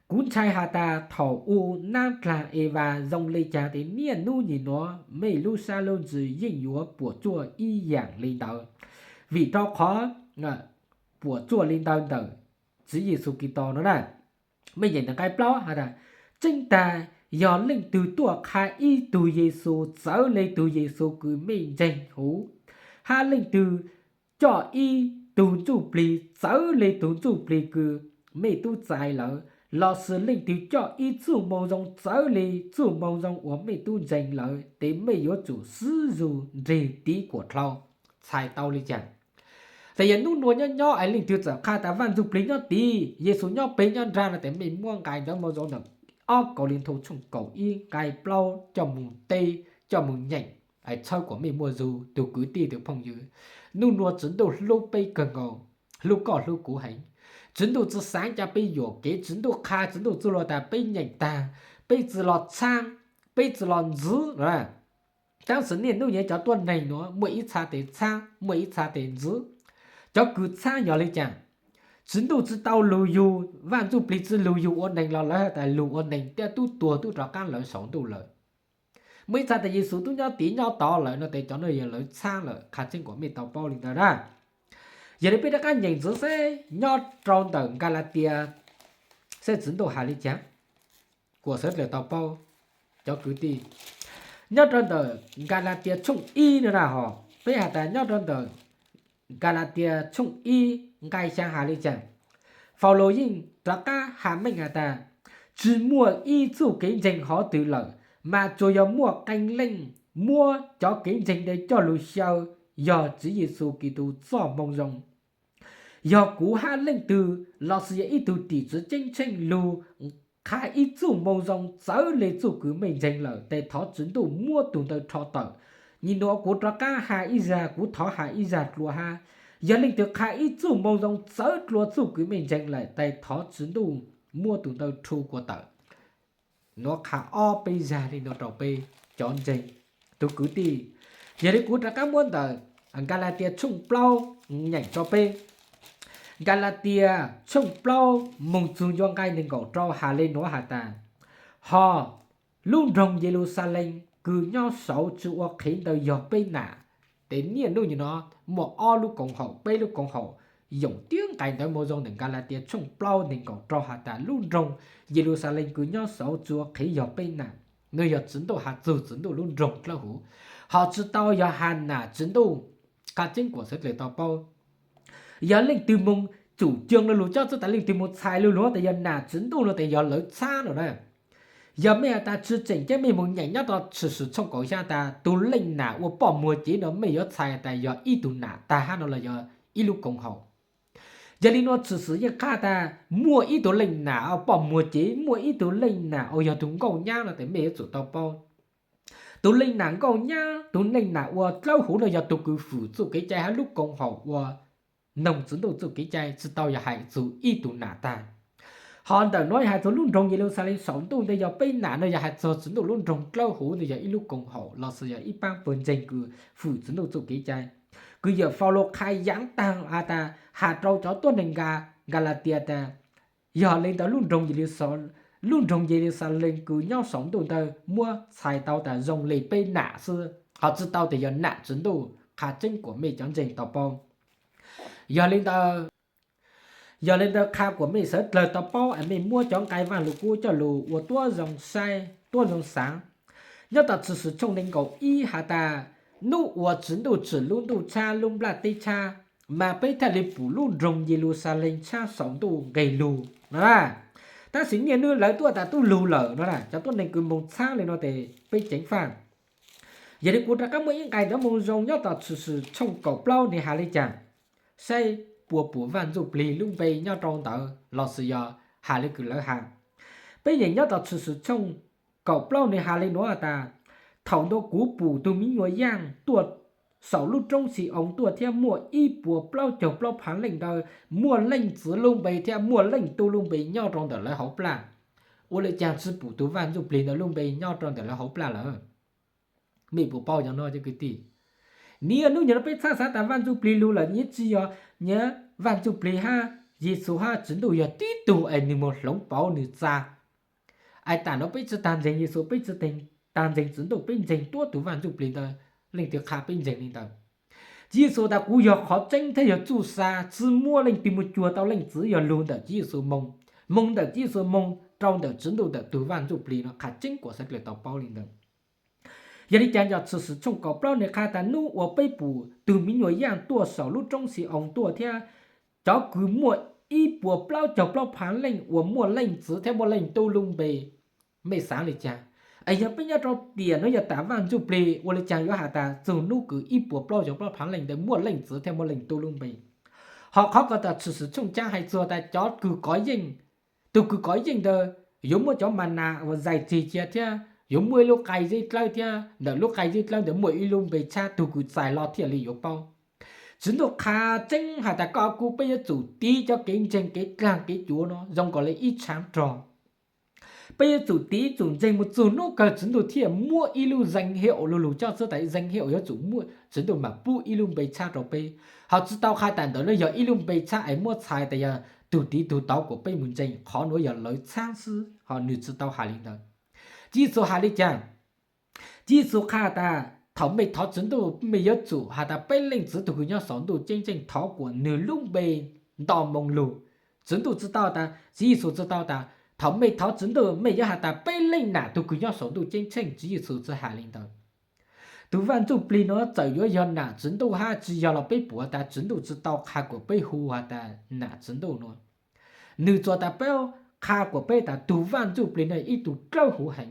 kuv ntshai has tas thaum u nab dlaag Evas zoo le caag tes niaj nub nyim nuav mej lub sab lub ntsws yeej yuav puam tsuaj ib yaam li ntawd, vim rau qhov puam tsuaj li ntawd ntawm Tswv Yexus Khetos no na. Mej nyeem ntawm nqai plaub has tas, tseeb tag yog leej twg tuaj qha ib tug Yexus txawv le tug Yexus kws mej ntseeg huv, hab leej twg coj ib tug ntsuj plig txawv le tug ntsuj plig kws mej tub txais lawm, los sis leej twg coj ib txuj moo zoo txawv le txuj moo zoo uas mej tub ntseeg lawm, tes mej yuav tsum swb zug nreg tiv kuam dlhau. Txhais tau li cas? Tes yog nub nuav nyob nyob es leej twg txawm qha tas Vaaj Ntsuj Plig nyob tid, Yexus nyob peg nyob nraag no tes mej muab nqai ntawv moo zoo ntawm ob Kauleethaus tshooj kaum ib nqai plaub coj moog teb, coj moog nyeem, es txhawb kuas mej muaj zug tug kwv tij tug phooj ywg. Nub nuav Tswv Ntuj hlub peb kawg nkaus, hlub koj hlub kuv heev. Tswv Ntuj tsi xaav ca peb yuam kev, Tswv Ntuj qha, Tswv Ntuj txuj lug tas peb nyeem tag, peb tsi los txhaab, peb tsi los ntxiv na. Tab sis niaj hnub niam cov tuab neeg nuav muaj ib txha tes txhaab, muaj ib txha tes ntxiv. Cov kws txhaab yog le caag? Tswv Ntuj tsi tau lug yug, Vaaj Ntsuj Plig tsi lug yug ua neeg los lawv has tas lug ua neeg thiab tub tuag tub rov qaab lawv saum ntuj lawm. Muaj ib txha tes Yexus tub nyob tiv nyob tod lawm no tes cov nuav yog lawv txhaab lawm, qha tseeb kuas mej tau paub le ntawd na. Yog le peb rov qaab nyeem ntxiv seb nyob rau ntawm Nkalatias seb Tswv Ntuj has le caag, kuas sawv dlawg tau paub. Cov kwv tij, nyob rau ntawm Nkalatias tshooj ib no na hos, peb has tas nyob rau ntawm Nkalatias tshooj ib nqai xyaa has le caag, Faulus yeej rov qaab has meej has tas, tsi muaj ib txuj kev ntseeg hov twg lawm, mas tsuas yog muaj qee leej muab cov kev ntseeg ntawd coj lug xyaw, yog Tswv Yexus Kis Tug txoj moo zoo. Yog kuv hab leej twg lossis yog ib tug tim tswv ceeb tsheej lug qha ib txuj moo zoo txawv le txuj kws mej ntseeg lawm tes thov Tswv Ntuj muab tug ntawd rho tawm. Nyim nuav kuv rov qaab has ib zag, kuv thov has ib zag dlua hab, yog leej twg qha ib txuj moo zoo txawv dlua txuj kws mej ntseeg lawm tes thov Tswv Ntuj muab tug ntawd rhu kuas tawm. Nuav qha ob peb zag le nuav rau peb cov ntseeg. Tug kwv tij, yog le kuv rov qaab muab ntawm Nkalatias tshooj plaub nyeem rau peb. Nkalatias tshooj plaub moog txug ncua nqai neeg nkaum rau has le nuav has tas, hos lub nroog Yeluxalees kws nyob saud tsi ua qhev ntawd yog peb nam. Tes niaj hnub nuav muaj ob lub koom haum, peb lub koom haum yoom tiab nqai ntawv moo zoo ntawm Nkalatias tshooj plaub neeg nkaum rau has tas lub nroog Yeluxalees kws nyob saud tsi ua qhev yog peb nam. Nuav yog Tswv Ntuj has txug Tswv Ntuj lub nroog dlawb huv, hos tsi tau yog has nam Tswv Ntuj. Qha tseeb kuas sawv dlawg tau paub. Yog leej twg moog cum cuag lo lug cob txuj tas leej twg moog txhais lo lug tas yog nam Tswv Ntuj no tes yog lawv txhaab lawm na. Yog mej has tas tsi tseem ceeb mej moog nyeem nyob rau Tshwm Sim tshooj kaum xyaa tas tug leej nam ua poj muag cev no mej yuav txhais tas yog ib tug nam tag hab no los yog ib lub koom haum. Yog le nuav Tshwm Sim yeej qha tas muaj ib tug leej nam poj muag cev, muaj ib tug leej nam uas yog tug nkauj nyab no tes mej yuav tsum tau paub. Tug leej nam nkauj nyab, tug leej nam ua dlawb huv no yog tug kws fwm txuj kev cai hab lub koom haum ua noog Tswv Ntuj txuj kev cai, tsi tau yog hais txug ib tug nam tag. Hos ntawm nuav yog hais txug lub nroog Yeluxalees saum ntuj ntawd yog peb nam no yog hais txug Tswv Ntuj lub nroog dlawb huv ntawd yog ib lub koom haum lossis yog ib paab pawg ntseeg kws fwm Tswv Ntuj txuj kev cai. Kws yawm Faulus qha yaav taag has tas has rau cov tuab neeg Nkalatias tas, yog le ntawd lub nroog, lub nroog Yeluxalees kws nyob saum ntuj ntawd muab txhais tau tas zoo le peb nam xwb, hos tsi tau tas yog nam Tswv Ntuj. Qha tseeb kuas mej cov ntseeg tau paub. Yog le ntawd, yog le ntawd qha kuas mej sawv dlawg tau paub es mej muab cov nqai Vaaj Lug Kub coj lug ua tuab zoo saib, tuab zoo xaav. Nyob tom Tshwm Sim tshooj nees nkaum ib has tas, nub uas Tswv Ntuj tshwm lub ntuj tshab lub nplaj teb tshab, mas peb thiaj li pum lub nroog Yeluxalees tshab saum ntuj nqeg lug no na. Tab sis niaj hnub lawv tuaj tas tub lug lawm no na. Cov tuab neeg kws moog txhaab le no tes peb ceev faj. Yog le kuv rov qab muaj ib nqai ntawv moo zoo nyob tom Tshwm Sim tshooj kaum plaub nwg has le caag, saib puas pum Vaaj Ntsuj Plig lub npe nyob rau ntawd lossis yog has le kws lawv has. Peb nyeem nyob tom Tshwm Sim tshooj kaum plaub nwg has le nuav tas, thaum ntawd kuv pum tug miv nyuas yaaj tuaj saum lub roob Xi-oos tuaj thiab muaj ib puas plaub caug plaub phaav leej ntawd muaj leej txiv lub npe thiab muaj leej tub lub npe nyob rau ntawm lawv hauv plaj. Ua le caag tsi pum tug Vaaj Ntsuj Plig ntawd lub npe nyob rau ntawm lawv hauv plaj lawm? Mej puas paub cov no cov kwv tij? Niaj hnub nyoog no peb txhaj xav tas Vaaj Ntsuj Plig lug lawm, nyias tsi yog, nyias Vaaj Ntsuj Plig hab Yexus hab Tswv Ntuj yog tib tug es nwg moog hloov pauv nwg txag. Es tam nuav peb tsi taag ntseeg Yexus, peb tsi taag ntseeg Tswv Ntuj, peb ntseeg tuab tug Vaaj Ntsuj Plig ntawd, leej twg qha peb ntseeg le ntawd. Tswv Yexus tas kuv yog qhov tseeb thiab yog txuj sa, tsi muaj leej twg moog cuag tau Leej Txiv yog lug ntawm Tswv Yexus moog, moog ntawm Tswv Yexus moog rau ntawm Tswv Ntuj ntawm tug Vaaj Ntsuj Plig no, qha tseeb kuas sawv dlawg tau paub le ntawd. Yog le caag cov Tshwm Sim tshooj kaum plaub nwg qha tas nub uas peb pum tug miv nyuas yaaj tuaj saum lub roob Xi-oos tuaj thiab cov kws muaj ib puas plaub caug plaub phaav leej uas muaj leej txiv thiab muaj leej tub lub npe. Mej xaav le caag? Es yog peb nyob rau tiam nuav yog tas Vaaj Ntsuj Plig, ua le caag yuav has tas txug nub kws ib puas plaub caug plaub phaav leej ntawd muaj leej txiv thiab muaj leej tub lub npe? Ho qhov ko tas Tshwm Sim tshooj caab hais txug tas cov kws kov yeej, tug kws kov yeej ntawd yuav muaj cov ma nas uas zais tseg cia thiab yuav muaj ib lub qai zeb dlawb thiab ntawm lub qai zeb dlawb ntawd muaj ib lub npe tshab, tug kws txais los thiaj li yuav paub. Tswv Ntuj qha tseeb has tas koj kuv peb yuav tsum tiv cov kev ntseeg kev dlaag kev cuav no zoo nkaus le ib tshaav rog. Peb yuav tsum tiv tsum ntseeg mus txug nub kawg Tswv Ntuj thiaj muab ib lub danh hiệu lu lug coj xwb tas danh hiệu yuav tsum muaj Tswv Ntuj mas pub ib lub npe tshab rau peb. Ho tsi tau qha tas ntawd no yog ib lub npe tshab es muab txhais tas yog tug tiv tug tauv kuas peb mus ntseeg, qhov nuav yog lawv txhab xwb ho nwg tsi tau has li ntawd. Tswv Yexus has li cas? Tswv Yexus qha tas thaum mej thov Tswv Ntuj mej yuav tsum has tas peb leej txiv tug kws nyob saum ntuj ceeb tsheej thov kuas nwg lub npe nto moo lug. Tswv Ntuj tsi tau tas, Tswv Yexus tsi tau tas thaum mej thov Tswv Ntuj mej yuav has tas peb leej nam tug kws nyob saum ntuj ceeb tsheej, Tswv Yexus tsi has li ntawd. Tug Vaaj Ntsuj Plig nuav txawm yuav yog nam Tswv Ntuj hab tsi yog los peb pum tas Tswv Ntuj tsi tau qha kuas peb hu has tas nam Tswv Ntuj nuav. Nwg tsuas tas peb qha kuas peb tas tug Vaaj Ntsuj Plig nuav ib tug dlawb huv heev.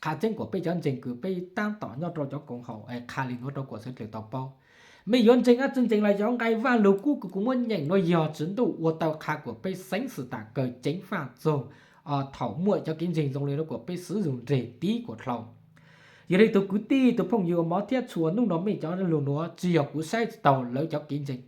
Qha tseeb kuas peb cov ntseeg kws peb taab tom nyob rau cov koom haum es qha li nuav rau kuas sawv dlawg tau paub. Mej yuav ntseeg dlaab tsi ntseeg los cov nqai Vaaj Lug Kub kws kuv muab nyeem nuav yog Tswv Ntuj ua tau qha kuas peb xeev xwm tam kawg ceev faj txug thaum muaj cov kev ntseeg zoo li nuav kuas peb xwv zug nreg tib kuas dlhau. Yog li tug kwv tij tug phooj ywg ua mov thiab tshua, nub nuav mej cov lug nuav tsi yog kuv saib tsi taug lawv cov kev ntseeg.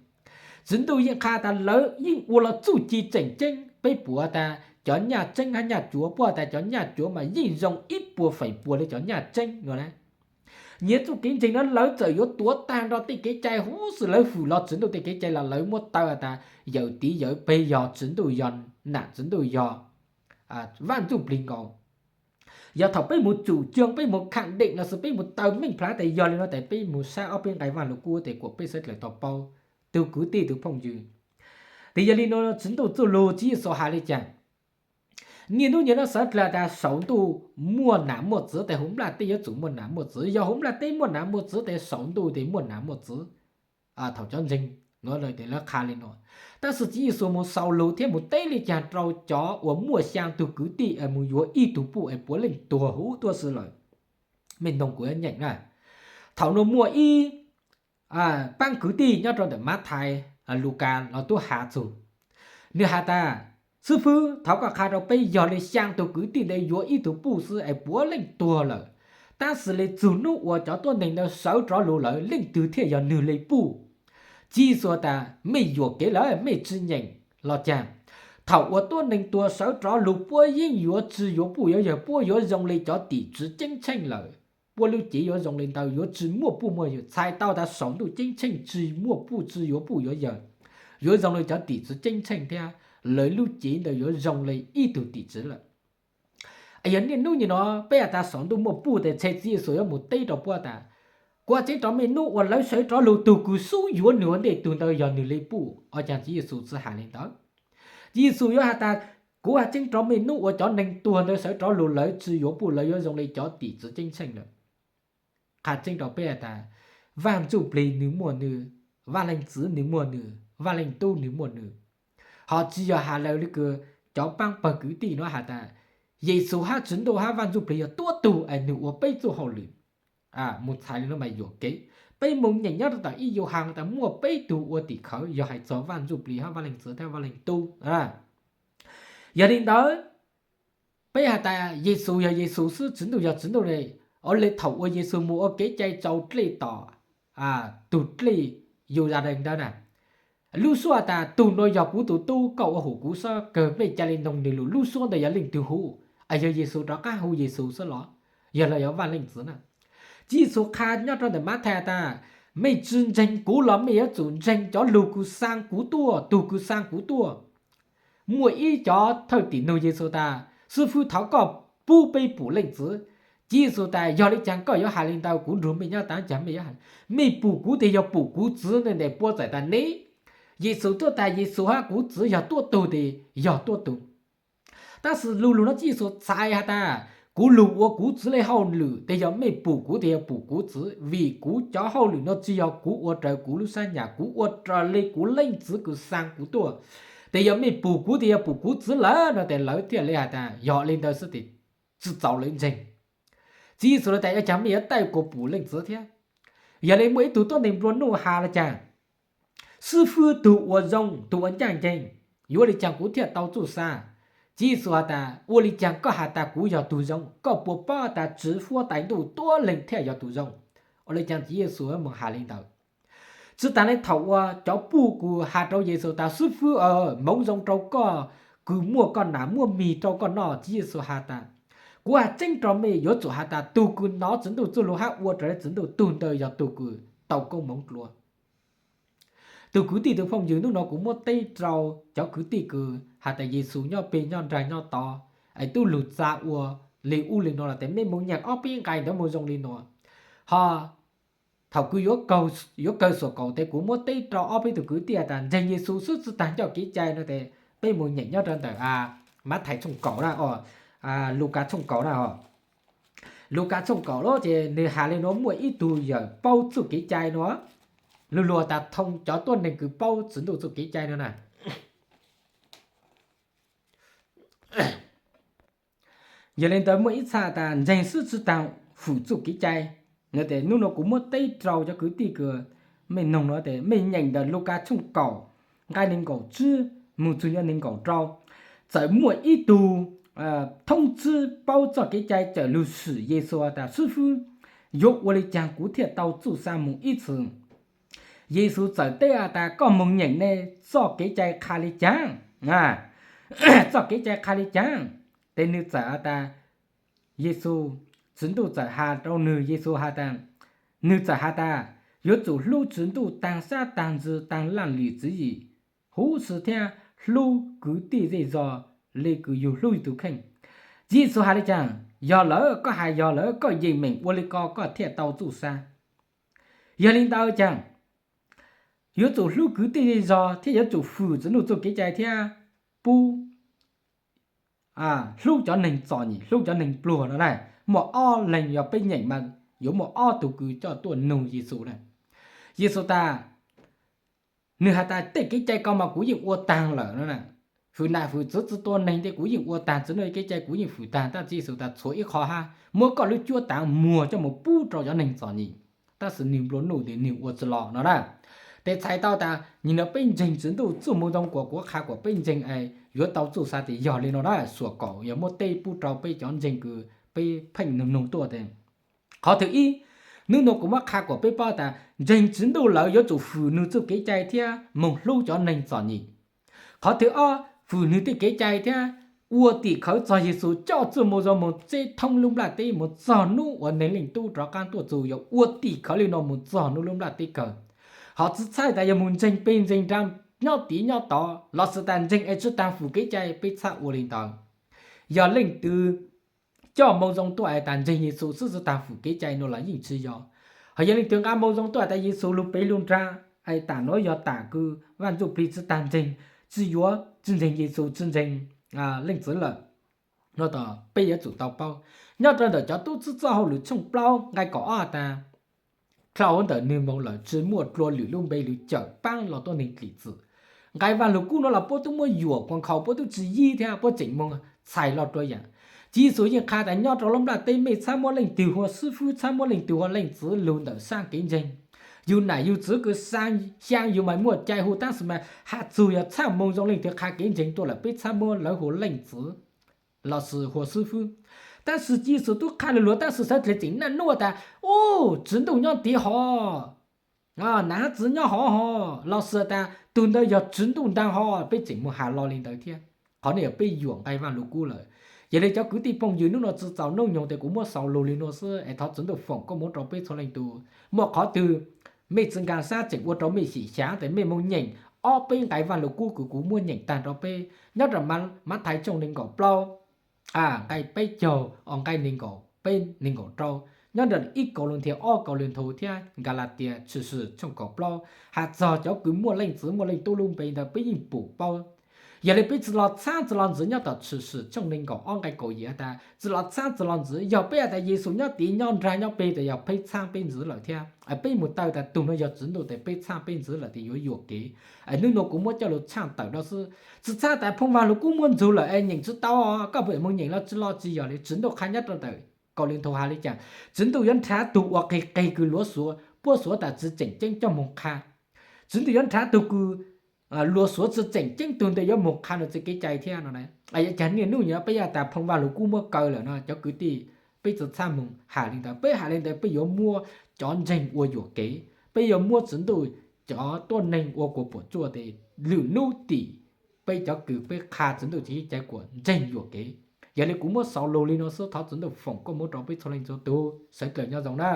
Tswv Ntuj yeej qha tas lawv yeej ua los txuj ci tseem ceeb, peb pum tas cov nyaj tseeb hab nyaj cuav, puab tas cov nyaj cuav mas yeej zoo ib puas feem pua li cov nyaj tseeb nuav na. Nyias txuj kev ntseeg nuav lawv txawm yuav tuav tag nrho tej kev cai huv xwm lawv hwm los Tswv Ntuj tej kev cai los lawv muab taw tas yawm tiv yawm peg yog Tswv Ntuj yog nam Tswv Ntuj yog Vaaj Ntsuj Plig nkaus. Yog thaum peb mus tsum cwg peb mus kham deem los sis peb mus taw meej plhav tas yog li nuav tas peb mus saib ob peb nqai Vaaj Lug Kub tas kuas peb sawv dlawg tau paub. Tug kwv tij tug phooj ywg, tas yog li nuav Tswv Ntuj txuj lug Tswv Yexus has li cas? Niaj nub nyuag nuav sawv dlawg tas saum ntuj muaj nam muaj txiv tas huv nplaj teb yuav tsum muaj nam muaj txiv, yog huv nplaj teb muaj nam muaj txiv tas saum ntuj tas muaj nam muaj txiv. Thaum cov ntseeg nuav lawv qha li nuav. Tab sis Tswv Yexus mus xaus lug thiab mus teb li cas rau cov uas muaj xyaa tug kwv tij es mus yuav ib tug puj es puav leej tuag huv tuaj si lawm? Mej noog kuv yuav nyeem na. Thaum nuav muaj ib paab kwv tij nyob rau ntawm Mathais, Lukas los tub has txug. Nwg has tas, Xib fwb, thov koj qha rau peb, yog li xyaa tug kwv tij ntawd yuav ib tug puj xwb es puav leej tuag lawm, tab sis li txug nub uas cov tuab neeg ntawd sawv rov lug lawm leej twg thiaj yog nwg li puj? Tswv Yexus tas, mej yuam kev lawm, mej tsi nyeem los cas? Thaum uas tuab neeg tuag sawv rov lug puab yeej yuav tsi yuav puj yuav yawg, puab yuav zoo li cov tim tswv ceeb tsheej lawm. Puab lub cev yuav zoo li ntawd, yuav tsi muaj puj muaj yawg, txhais tau tas saum ntuj ceeb tsheej tsi muaj puj tsi yuav puj yuav yawg, yuav zoo li cov tim tswv ceeb tsheej thiab, lawv lub cev ntawd yuav zoo li ib tug tim tswv lawm. Yog niaj nub nyuag nuav peb has tas saum ntuj muaj puj tas ntshe Tswv Yexus yuav mus teb rau puab tas, kuv has tseeb rau mej, nub uas lawv sawv rov lug tug kws xub yuav nwg ua ntej tug ntawd yog nwg li puj. Ua cas Tswv Yexus tsi has li ntawd? Tswv Yexus yuav has tas, kuv has tseeb rau mej, nub uas cov neeg tuag ntawd sawv rov lug lawv tsi yuav puj, lawv yuav zoo li cov tim tswv ceeb tsheej lawm. Qha tseeb rau peb has tas, Vaaj Ntsuj Plig nwg muaj nwg, Vaaj Leej Txiv nwg muaj nwg, Vaaj Leej Tub nwg muaj nwg. Ho tsi yog has lawv li kws cov paab pawg kwv tij nuav has tas, Yexus hab Tswv Ntuj hab Vaaj Ntsuj Plig yog tuab tug es nwg ua peb txuj hauj lwm. Mus txhais li nuav mas yuam kev. Peb mus nyeem nyob rau tom ib Yauhas tas muaj peb tug ua tim khawv, yog hais txog Vaaj Ntsuj Plig hab Vaaj Leej Txiv thiab Vaaj Leej Tub. Yog li ntawd, peb has tas Yexus yog Yexus xwb, Tswv Ntuj yog Tswv Ntuj li. Ua li thaum uas Yexus mus ua kev cai tsaus dlej tom tug dlej Yudadees ntawd na, lub suab tas, tug nuav yog kuv tug tub, koj ua hum kuv xwb, kawg mej ca le noog nwg lug, lub suab ntawd yog leej twg hu? Es yog Yexus rov qab hu Yexus xwb los? Yog los yog Vaaj Leej Txiv na? Tswv Yexus qha nyob rau ntawm Mathais tas, mej tsi ntseeg kuv los mej yuav tsum ntseeg cov lug kws xaa kuv tuaj, tug kws xaa kuv tuaj. Muaj ib cov thawj tim nug Yexus tas, Xib fwb, thov koj pub peb pum Leej Txiv. Tswv Yexus tas, yog li cas koj yuav has li ntawd? Kuv nrug mej nyob tas cas mej yuav has, mej pum kuv tes yog pum kuv Txiv ne? Ntes puab txawm tas, ne. Yexus tuaj tas, Yexus hab kuv Txiv yog tuab tug tes yog tuab tug. Tab sis lu lug nuav Tswv Yexus txhais has tas, kuv lug ua kuv Txiv le hauj lwm tes yog mej pum kuv tes yog pum kuv Txiv, vim kuv cov hauj lwm nuav tsi yog kuv ua raws kuv lub sab nyam, kuv ua raws li kuv Leej Txiv kws xaa kuv tuaj. Tes yog mej pum kuv tes yog pum kuv Txiv lawm no tes lawv thiaj li has tas, yog li ntawd xwb tes tsi txaus lawv ntseeg. Tswv Yexus tas, ua cas mej yuav taij kuas pum Leej Txiv thiab? Yog li muaj ib tug tuab neeg nplua nuj has li cas, Xib fwb, tug uas zoo, tug uas ncaaj nceeg, yuav ua li cas kuv thiaj tau txuj sa? Tswv Yexus has tas, ua li cas koj has tas kuv yog tug zoo? Koj puas paub tas Tswv Fuab Tais Ntuj tuab leeg thiaj yog tug zoo? Ua li cas Tswv Yexus moog has li ntawd? Tsi taag le, thaum uas cov puj kws has rau Yexus tas, Xib fwb, moov zoo rau koj, kws muaj koj nas muaj mis rau koj noj. Tswv Yexus has tas, kuv has tseeb rau mej, yuav tsum has tas tug kws hnov Tswv Ntuj txuj lug hab ua raws li Tswv Ntuj, tug ntawd yog tug kws tau koob moov dlua. Tug kwv tij tug phooj ywg, nub nua kuv muab teb rau cov kwv tij kws has tas Yexus nyob peg nyob nraag nyob tod, es tub lug txav ua le ub le no los tes mej moog nyeem ob peb nqai ntawd moog zoo li nua. Ho thaum kws yuav kawg xuam kaum tes kuv muab teb rau ob peb tug kwv tij has tas ntseeg Yexus xwb tsi taag coj kev cai no tes peb moog nyeem nyob rau ntawm Mathais tshooj kaum na, Lukas tshooj kaum na. Lukas tshooj kaum lawm ces nwg has le nua, muaj ib tug yawm paub txuj kev cai nua, lug lug tas thoo cov tuab neeg kws paub Tswv Ntuj txuj kev cai no na. Yog le ntawd muaj ib txha tas ntseeg xwb tsi taag fwm txuj kev cai no tes nub nua kuv muab teb rau cov kwv tij kws mej noog no tes mej nyeem ntawm Lukas tshooj kaum nqai neeg nkaum tsib moog txug nyob neeg nkaum rau. Txawm muaj ib tug thoob tsib paub txoj kev cai txawm lug swm Yexus tas, Xib fwb, yuav ua le caag kuv thiaj tau txuj sa moog ib txwm? Yexus txawm teb has tas, koj moog nyeem ne, txoj kev cai qha le caag? Txoj kev cai qha le caag? Tes nwg txawm has tas, Yexus, Tswv Ntuj txawm has rau nwg, Yexus has tas, nwg txawm has tas, yuav tsum hlub Tswv Ntuj taag sab taag ntsws taag laj lim tswv yim huv si thiab hlub kwv tij zej zog le kws yug hlub yug tug kheej. Tswv Yexus has le caag? Yog lawm, koj has yog lawm, koj yeem meem ua le ko koj thiaj tau txuj sa. Yog le ntawd caag, yuav tsum hlub kwv tij zej zog thiab yuav tsum fwm Tswv Ntuj txuj kev cai thiab pub hlub cov neeg txom nyem, hlub cov neeg pluag no na. Muaj ob leeg yog peb nyeem mas yuav muaj ob tug kws coj tuaj nug Yexus na. Yexus tas, nwg has tas tej kev cai ko mas kuv yeej ua taag lawm no na. Fwm nam fwm txwv tsi tua neeg tes kuv yeej ua taag, Tswv Ntuj kev cai kuv yeej fwm taag, tab sis Yexus tas tshuav ib qho hab, muab koj lub cuab taav muag coj moog pub rau cov neeg txom nyem. Tab sis nwg nplua nuj tes nwg ua tsi los no na. Tes txhais tau tas nwg no peb ntseeg Tswv Ntuj txuj moo zoo kuas kuv qha kuas peb ntseeg es yuav tau txuj sa tes yog le no na. Xuam kaum yog muab teb pub rau peb cov ntseeg kws peb pheej nug nug tuaj tes, qhov thib ib, nub nua kuv muab qha kuas peb paub tas ntseeg Tswv Ntuj lawm yuav tsum fwm nwg txuj kev cai thiab moog hlub cov neeg txom nyem. Qhov thib ob, fwm nwg tej kev cai thiab ua tim khawv txog Yexus coj txuj moo zoo moog tseb thoob lub nplaj teb moog txog nub uas Neeg Leej Tub rov qaab tuaj txug, yog ua tim khawv le no moog txog nub lub nplaj teb kawg. Ho tsi txhaj tas yog moog ntseeg peg ntseeg nraag nyob tid nyob tod lossis tas ntseeg es tsi taag fwm kev cai, peb txhaj ua le ntawd. Yog leej twg coj moo zoo tuaj es tas ntseeg Yexus xwb tsi taag fwm kev cai no los yeej tsi yog. Ho yog leej twg nqa moo zoo tuaj tas Yexus lug pem lug nraag es tas nuav yog tas kws Vaaj Ntsuj Plig tsi taag ntseeg, tsi yuav tsi ntseeg Yexus tsi ntseeg Leej Txiv lawm no tos peb yuav tsum tau paub. Nyob rau ntawm cov tub txib txoj hauj lwm tshooj plaub nqai kaum ob tas, dlhau huv ntawm nwg moog lawm tsi muaj dlua lwm lub npe lug cawm paab los tuab neeg dlim txim. Nqai Vaaj Lug Kub nuav los puab tub muab yuam kuas nkhaus puab tub tsi yig thiab puab tseem moog txhais lo rua yaam. Tswv Yexus yeej qha tas nyob rau lub nplaj teb mej txhaj muab leej twg hu ua xib fwb, txhaj muab leej twg hu ua Leej Txiv lug ntawm saab kev ntseeg. Yug nam yug txiv kws xyaa yug mas muaj cai hu, tab sis mas has txug yog txhaj moo zoo leej twg qha kev ntseeg tuaj lawm peb txhaj muab lawv hu ua Leej Txiv lossis hu ua xib fwb. Tab sis Tswv Yexus tub qha lug luag tab sis sawv dlawg tseem naj nuj tas, u, Tswv Ntuj nyob tid hov, nam hab txiv nyob hov hov lossis tas tug ntawd yog Tswv Ntuj ntaag hov, peb tseem moog has lo le ntawd thiab. Qhov no yog peb yuam nqai Vaaj Lug Kub lawm. Yog le cov kwv tij phooj ywg, nub nua tsi txaus noob nyoog tes kuv muab xaus lug le nua xwb es thov Tswv Ntuj foom koob moov rau peb txhua leej tug. Muaj qhov twg mej tsi nkaag sab tseem ua rau mej xyem xyav tes mej moog nyeem ob peb nqai Vaaj Lug Kub kws kuv muab nyeem taag rau peb nyob rau Mathais tshooj neeg nkaum plaub nqai peb caug, nqai neeg nkaum peb neeg nkaum rau, nyob rau ib Kauleethaus ob Kauleethaus thiab Nkalatias tshwm sim tshooj kaum plaub has txog cov kws muaj Leej Txiv muaj Leej Tub lub npe ntawd peb yeej pum paub. Yog le peb tsi los txhab tsi los ntxiv nyob tom tshwm sim tshooj neeg nkaum ob nqai kaum yim has tas tsi los txhab tsi los ntxiv, yog peb has tas Yexus nyob tid nyob nraag nyob peg tes yog peb txhab peb ntxiv lawm thiab. Peb moog taw tas tug nuav yog Tswv Ntuj tes peb txhab peb ntxiv lawm tes yuav yuam kev. Nub nua kuv muab coj lug tshaaj tawm rau xwb, tsi txhaj tas phooj Vaaj Lug Kub muab ntsug lawm es nyeem tsi tau, koj puas moog nyeem los tsi los tsi yog le. Tswv Ntuj qha nyob rau ntawm Kauleethaus has le caag, Tswv Ntuj yuav nrhav tug ua qig qig kws luav suav, puab suav tas tsi tseem ceeb coj moog qha. Tswv Ntuj yuav nrhav tug kws luav suav tsi tseem ceeb, tug ntawd yuav moog qha nws txuj kev cai thiab no. Yog caag niaj nub nyob peb yog tas phooj Vaaj Lug Kub muab kaw lawm no cov kwv tij, peb tsi txhaj moog has le ntawd. Peb has le ntawd peb yuav muab cov ntseeg ua yuam kev, peb yuav muab Tswv Ntuj cov tuab neeg ua kuas puam tsuaj tes lwm nub tim peb cov kws peb qha Tswv Ntuj Caiv Kuam ntseeg yuam kev. Yog li kuv muab xaus lug li no xwb, thov Tswv Ntuj foom koob hmoov rau peb txhua leej txhua tug, sawv dlawg nyob zoo na.